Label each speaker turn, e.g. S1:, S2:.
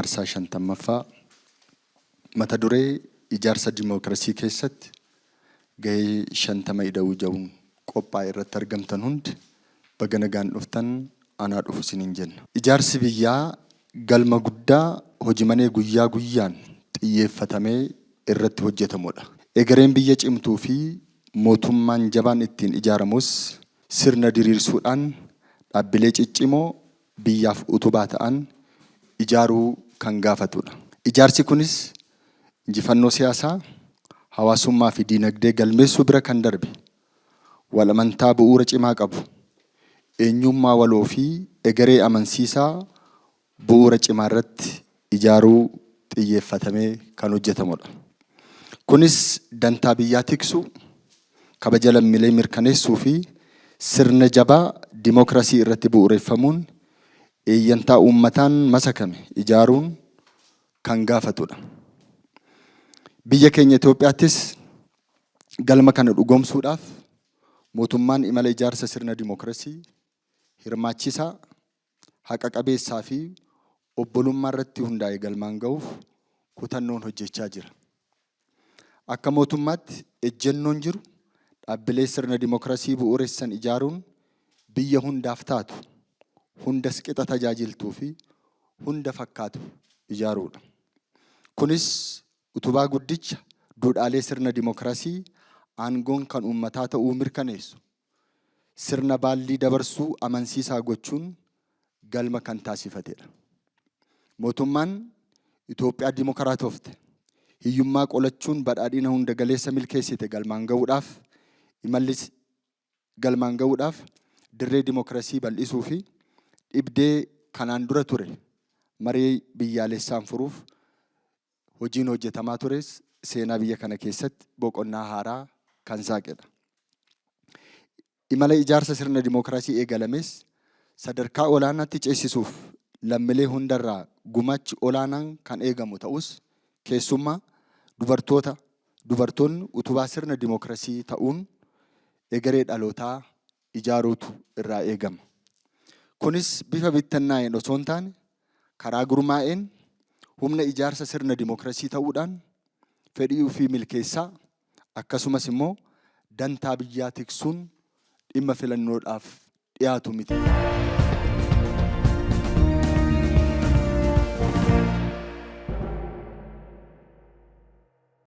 S1: Marsaa 50ffaa mata duree ijaarsa dimookirasii keessatti gahee 50 ida'uu jedhuun qophaa'e irratti argamtan hundi baga nagaan dhuftan, anaa dhufu isiniin jenna. Ijaarsi biyyaa galma guddaa hojimanee guyyaa guyyaan xiyyeeffatamee irratti hojjetamudha. Egereen biyya cimtuu fi mootummaan jabaan ittiin ijaaramus sirna diriirsuudhaan dhaabbilee ciccimoo biyyaaf utubaa ta'an ijaaruu kan gaafatudha. Ijaarsi kunis injifannoo siyaasaa, hawaasummaa fi diinagdee galmeessuu bira kan darbe wal amantaa bu'uura cimaa qabu, eenyummaa waloo fi egeree amansiisaa bu'uura cimaarratti ijaaruu xiyyeeffatamee kan hojjetamudha. Kunis dantaa biyyaa tiksuu, kabaja lammiilee mirkaneessuu fi sirna jabaa dimookirasii irratti bu'uureffamuun eeyyantaa uummataan masakame ijaaruun kan gaafatudha. Biyya keenya Itoophiyaattis galma kana dhugoomsuudhaaf mootummaan imala ijaarsa sirna dimookirasii hirmaachisaa, haqa qabeessaa fi obbolummaa irratti hundaa'e galmaan ga'uuf kutannoon hojjechaa jira. Akka mootummaatti ejjennoon jiru dhaabbilee sirna dimookirasii bu'uuressan ijaaruun biyya hundaaf taatu, hundas qixa tajaajiltuu fi hunda fakkaatu ijaaruudha. Kunis utubaa guddicha duudhaalee sirna dimookirasii aangoon kan uummataa ta'uu mirkaneessu, sirna baallii dabarsuu amansiisaa gochuun galma kan taasifatedha. Mootummaan Itoophiyaa dimokiraatofte hiyyummaa qolachuun badhaadhina hunda galeessa milkeessite galmaan ga'uudhaaf imalli galmaan ga'uudhaaf dirree dimookirasii bal'isuu fi dhibdee kanaan dura ture marii biyyaalessaan furuuf hojiin hojjetamaa tures seenaa biyya kana keessatti boqonnaa haaraa kan saaqedha. Imala ijaarsa sirna dimookiraasii eegalames sadarkaa olaanaatti ceesisuuf lammilee hundarraa gumaachi olaanaan kan eegamu ta'us, keessummaa dubartoota dubartoonni utubaa sirna dimookiraasii ta'uun egeree dhalootaa ijaaruutu irraa eegama. Kunis bifa bittinnaa'een osoo hin taane karaa gurmaa'een humna ijaarsa sirna dimookiraasii ta'uudhaan fedhii ofii milkeessaa akkasumas immoo dantaa biyyaa tiksuun dhimma filannoodhaaf dhiyaatu miti.